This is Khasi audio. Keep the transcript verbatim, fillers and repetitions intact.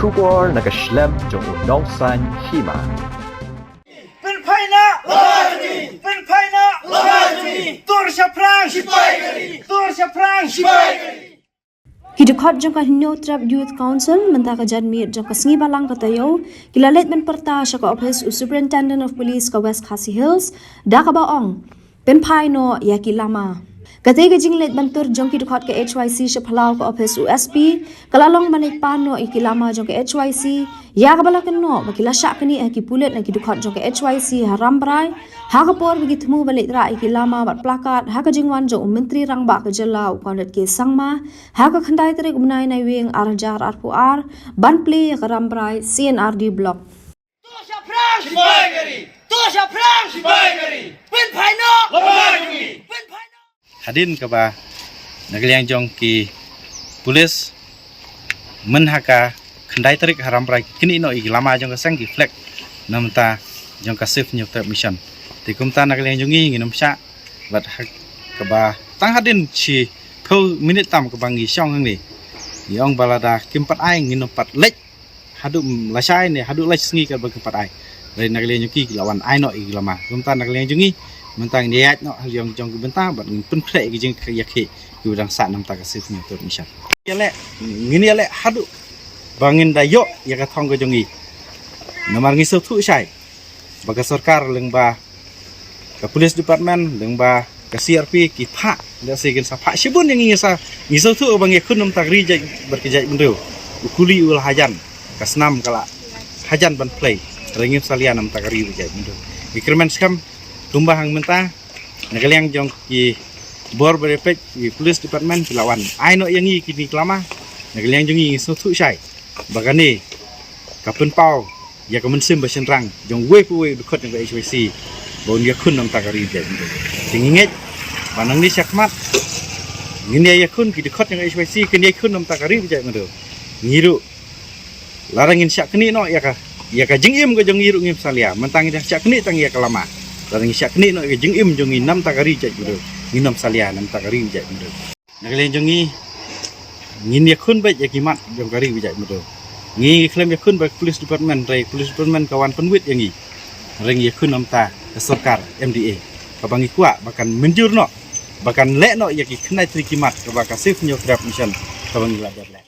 Khubor na ka shlem jong u nongsan hima. Pynphaina! Pynphaina! Tur shaphrang! Tur shaphrang! Ki dkhot jong ka Hynñiewtrep Youth Council mynta ka janmiet jong ka sngi Balang ka taïew ki la leit ban pyrta sha ka ophis u Superintendent of Police ka West Khasi Hills da kaba ong pynphai noh ïa ki lama. Katei ka jingleit ban tur jong ki dkhot ka H Y C sha phyllaw ka ophis u S P ka la long ban leit pan noh ïa ki lama jong ka H Y C ïa kaba la kynnoh ba ki la shah knieh ha ki pulit na ki dkhot jong ka H Y C ha Rambrai ha ka por ba ki thmu ban leit rah ïa ki lama bad placard ha ka jingwan jong u Myntri Rangbah ka jylla u Conrad K Sangma ha ka khyndai tarik u bnai Naiwieng ar hajar arphew ar ban plie ïa ka Rambrai C and R D Block. Tur shaphrang! Sipai gari! Tur shaphrang! Sipai gari! Pynphai noh! Lama jong ngi! Pynphai noh! Hadien kaba na ka liang jong ki pulis myn ha ka khyndai tarik ha Rambrai ki knieh noh ïa ki lama jong ka seng, ki flag na bynta jong ka Save Hynñiewtrep Mission. Te kumta na ka liang jong ngi ngin ym shah bad ha kaba tang hadien shiphew minit tam kaba ngi shong hangne ngi ong ba lada kim pat ai ngin ym pat leit haduh lashai ne haduh lashisngi katba kim pat ai. Hynrei na ka liang jong ki ki la wan ai noh ïa ki lama. Kumta na ka liang jong ngi mynta ngin ïaid noh ha liang jong ki bynta bad ngin pynkhreh ïa ki jingïakhih kiba dang sah na bynta ka Save Hynñiewtrep Mission. Ïaleh, ngin ïaleh haduh ba ngin da ïoh ïa ka thong ka jong ngi. Namar ngi sngewthuh shai ba ka sorkar lyngba ka police department lyngba ka C R P ki phah, lehse kin sa phah shibun ïa ngi, ngi sa, ngi sngewthuh ba ngi ïakhun na bynta ka ri jait bad ka jaitbynriew. U kuli u la hajan, ka snam ka la hajan ban plie. Hynrei ngim salia na bynta ka ri bad jaitbynriew. Ngi kyrmen skhem kumba hangta mynta na ka liang jong ki bor ba ïapeit, ki police department ki la wan ai noh ïa ngi kine ki lama. Na ka liang jong ngi ngi sngewthuh shai ba kane ka pynpaw ïa ka mynsiem ba shynrang jong uwei pa uwei u dkhot jong ka H Y C ba un ïakhun na bynta ka ri bad jaitbynriew. Te ngi ngeit ba nangne shakhmat ngin ïa ïakhun, ki dkhot jong ka H Y C kin ïakhun na bynta ka ri bad jaitbynriew. Ngi ruh lada ngin shah knieh noh ïa ka, ïa ka jingim ka jong ngi ruh ngim salia. Mynta ngin shah knieh tang ïa ka lama. Lada ngin shah knieh noh ïa ka jingim jong ngi na bynta ka ri bad jaitbynriew, ngin ym salia na bynta ka ri bad jaitbynriew. Na ka liang jong ngi ngin ïakhun beit ïa ki mat jong ka ri bad jaitbynriew. Ngi ngi khlem ïakhun bad ka police department, hynrei police department ka wan pynwit ïa ngi. Hynrei ngi ïakhun na bynta ka sorkar M D A kaba ngi kwah ba kan mynjur noh, ba kan leh noh ïa ki khyndai tylli ki mat kaba ka Save Hynñiewtrep Mission kaba ngi la dep leh.